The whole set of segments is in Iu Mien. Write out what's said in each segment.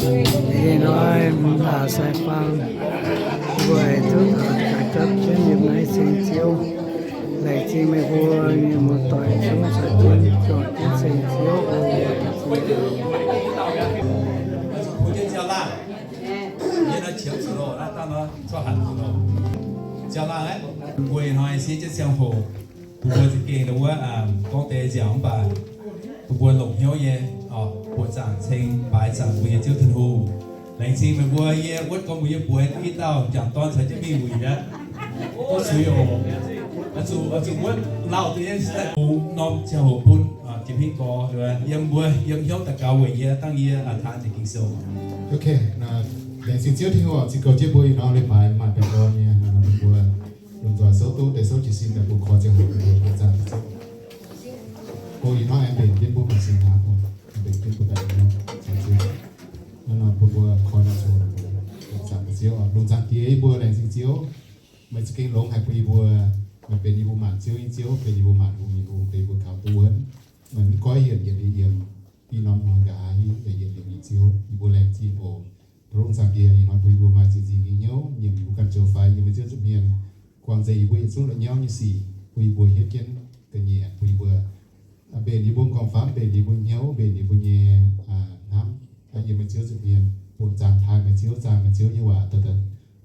Ih hnoi mbuo ndaaih sai-fang, mbuo duqv daux gapv jienv yiem naaiv ceng Ziouv. Laengz zingh meih mbuo mienh muoz-doic zungv caux jienv zorc jienv ceng Ziouv. Mbuo ih hnoi siev jienv ziangh hoc, bun mbuo za'gengh wuov gorngv deix nziaauc mv baac bun mbuo longc hnyouv nyei buoqc zaangc ceng baaix zaangc mbuo nyei Ziouv Tin-Hungh. Laengz zingh meih mbuo yie wuov gorngv mbuo yie bueix i dauh m'jangc dorn caux jienv mingh wuic aqv. Duqv suix oc. Oix zuqc wuov lauh deix nyei daaih bungx norm ziangh hoc bun jiex hingv gorx yiem mbuo yiem hnyouv daux gaux weic yie dangh yie taan deix Ging-Sou. Ok, laengz zingh Ziouv Tin-Hungh oc, zinh goux jienv mbuo ih hnoi leiz-baaix maaih baengh orn nyei bun mbuo lomh nzoih souv duqv deix souv jiez sin daaih bun koi ziangh hoc mbuo zaangc Ziouv. O ih hnoi aengx mbenc jienv mbuo maaih sin hnangv, mbenc jienv mbuo daaih ih hnoi zaangc Ziouv. Hnangv nor bun mbuo koi nor zoux zaangc Ziouv oc. Lungh zaangc Diex yie mbuo laengz zingh Ziouv, meih za'gengh longx haic bun yie mbuo, meih benx yie mbuo maanc Ziouv nyei Ziouv, benx yie mbuo maanc hungh nyei hungh, benx yie mbuo kaux duqv wuonv. Meih mv goiv yienc yietc liuz yiem, ih norm hnoi nqa'haav hiuv yaac yietc liuz nyei Ziouv, yie mbuo laengz zingh oc. Tov lungh zaangc Diex ih hnoi bun yie mbuo maaih zinh nzingc nyei hnyouv nyiemc yie mbuo ganh zoux fai yiem meih Ziouv nza'hmien guangc nzengc yie mbuo yietc zungv la'nyauv nyei sic, bun yie mbuo hiuv jienv ga'nyiec, bun yie mbuo mbenc yie mbuo m'nqorngv-famv, mbenc yie mbuo hnyouv, mbenc yie mbuo nyei hnamv, yiem meih Ziouv nza'hmien buoqc zaangc taaih meih Ziouv, zaangc meih Ziouv nyei waac daaih daaih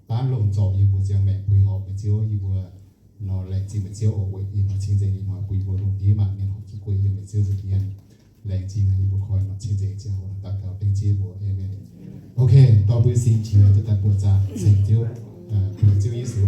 daav longc zorc yie mbuo ziangh maengc puix horpc meih Ziouv, yie mbuo nor laengz zingh meih Ziouv oc. Weic ih hnoi cing-nzengc ih hnoi bun yie mbuo lungh ndiev maanc mienh horpc zuqc gueic yiem meih Ziouv nza'hmien. Laengz zingh yie mbuo koi nor cing-nzengc ziangh hoc daux gaux dengv Ziouv mbuox, aamen. Ok, dorh mbuo nyei singx qiex duqv daaih buoqc zaangc ceng Ziouv, buoqc Ziouv Yesu.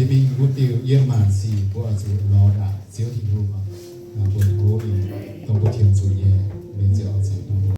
Jiex mingh wuov diuh yiem maanc sic mbuo oix zuqc lorz ndaangc Ziouv Tin-Hungh oc. Mbuo tov ninh dongh mbuo tiemx zuqc nyei, ninh ziouc oix zuqc dongh mbuo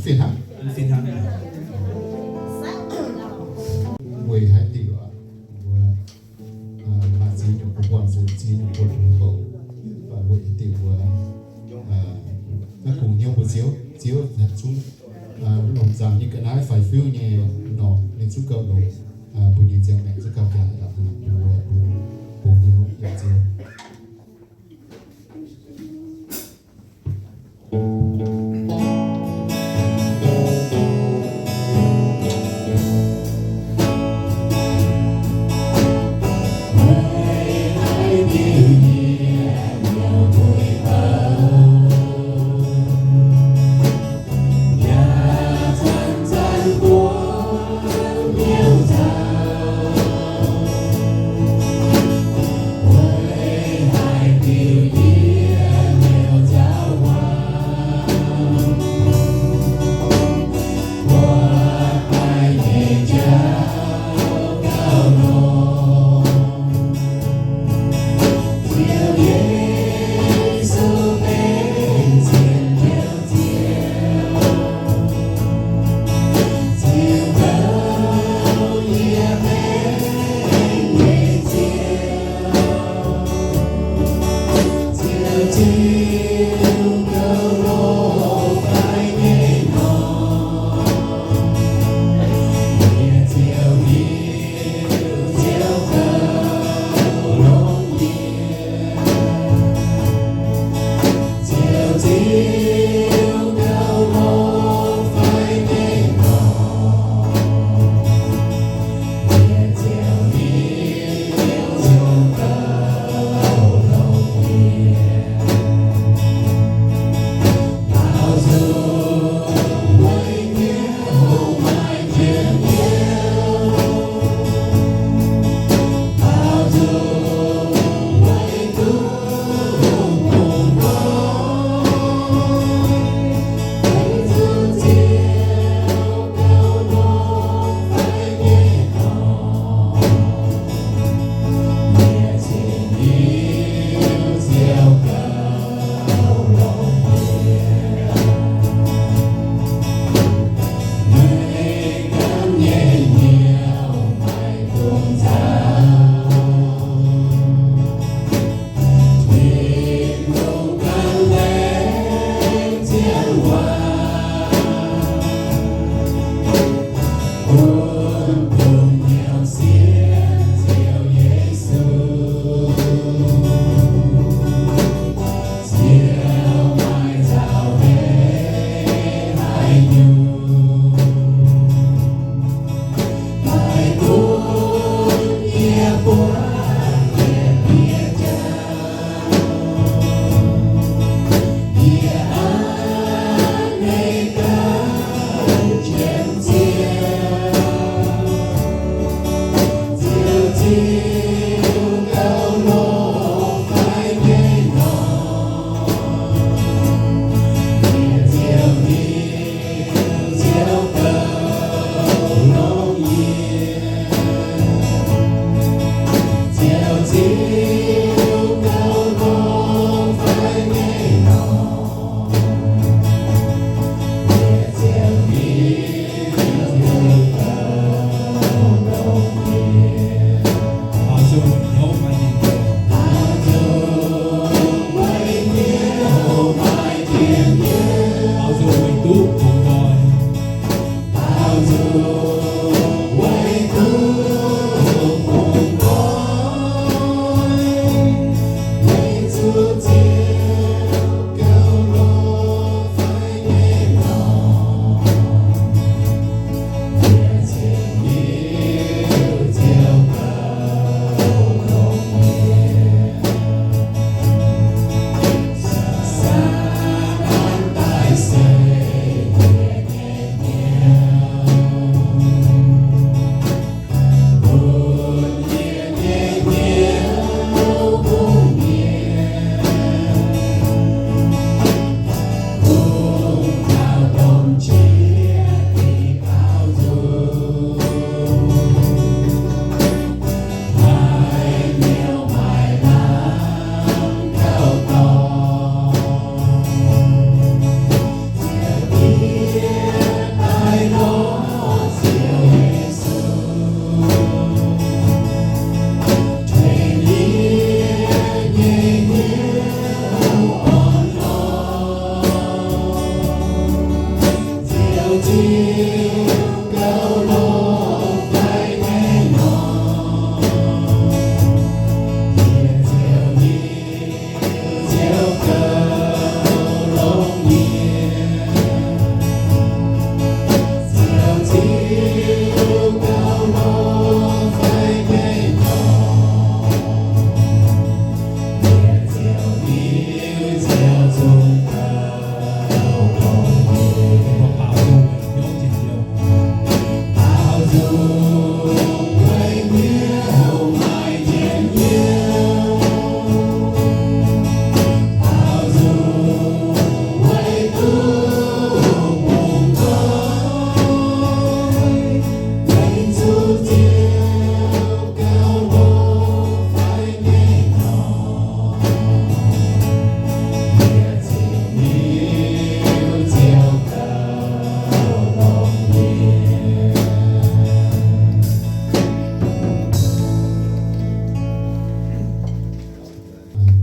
Fih hnangv. Weic haaix diuc mbuo maaih ziex nyungc buonc-buonc, ziex nyungc buonc-buonc, weic haaix diuc mbuo maiv bungx hnyouv mbuox Ziouv, Ziouv zungv longc zaangc nyei ga'naaiv faix-fiuv nyei norqc ninh zungv gauh longx mbuo nyei nziang-maengc, zungv gauh jaaix aqv. Mbuo bungx hnyouv yiem Ziouv.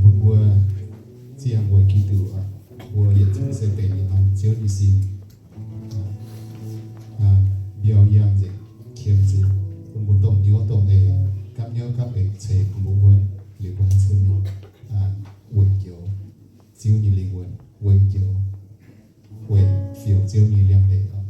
Bun mbuo ziangh weic Giduc, mbuo yietc zungv se benx norm Ziouv nyei sin. Mbiauz yangh nzengc, qiemx nzengc, bun mbuo dongh hnyouv dongh eix, gapv hnyouv gapv eix ceix bun mbuo wuonv, liuz mbuo haih cuotv mingh weic njoux Ziouv nyei lingh wuonh, weic njoux, weic fiuc Ziouv nyei liangx-ndeic oc.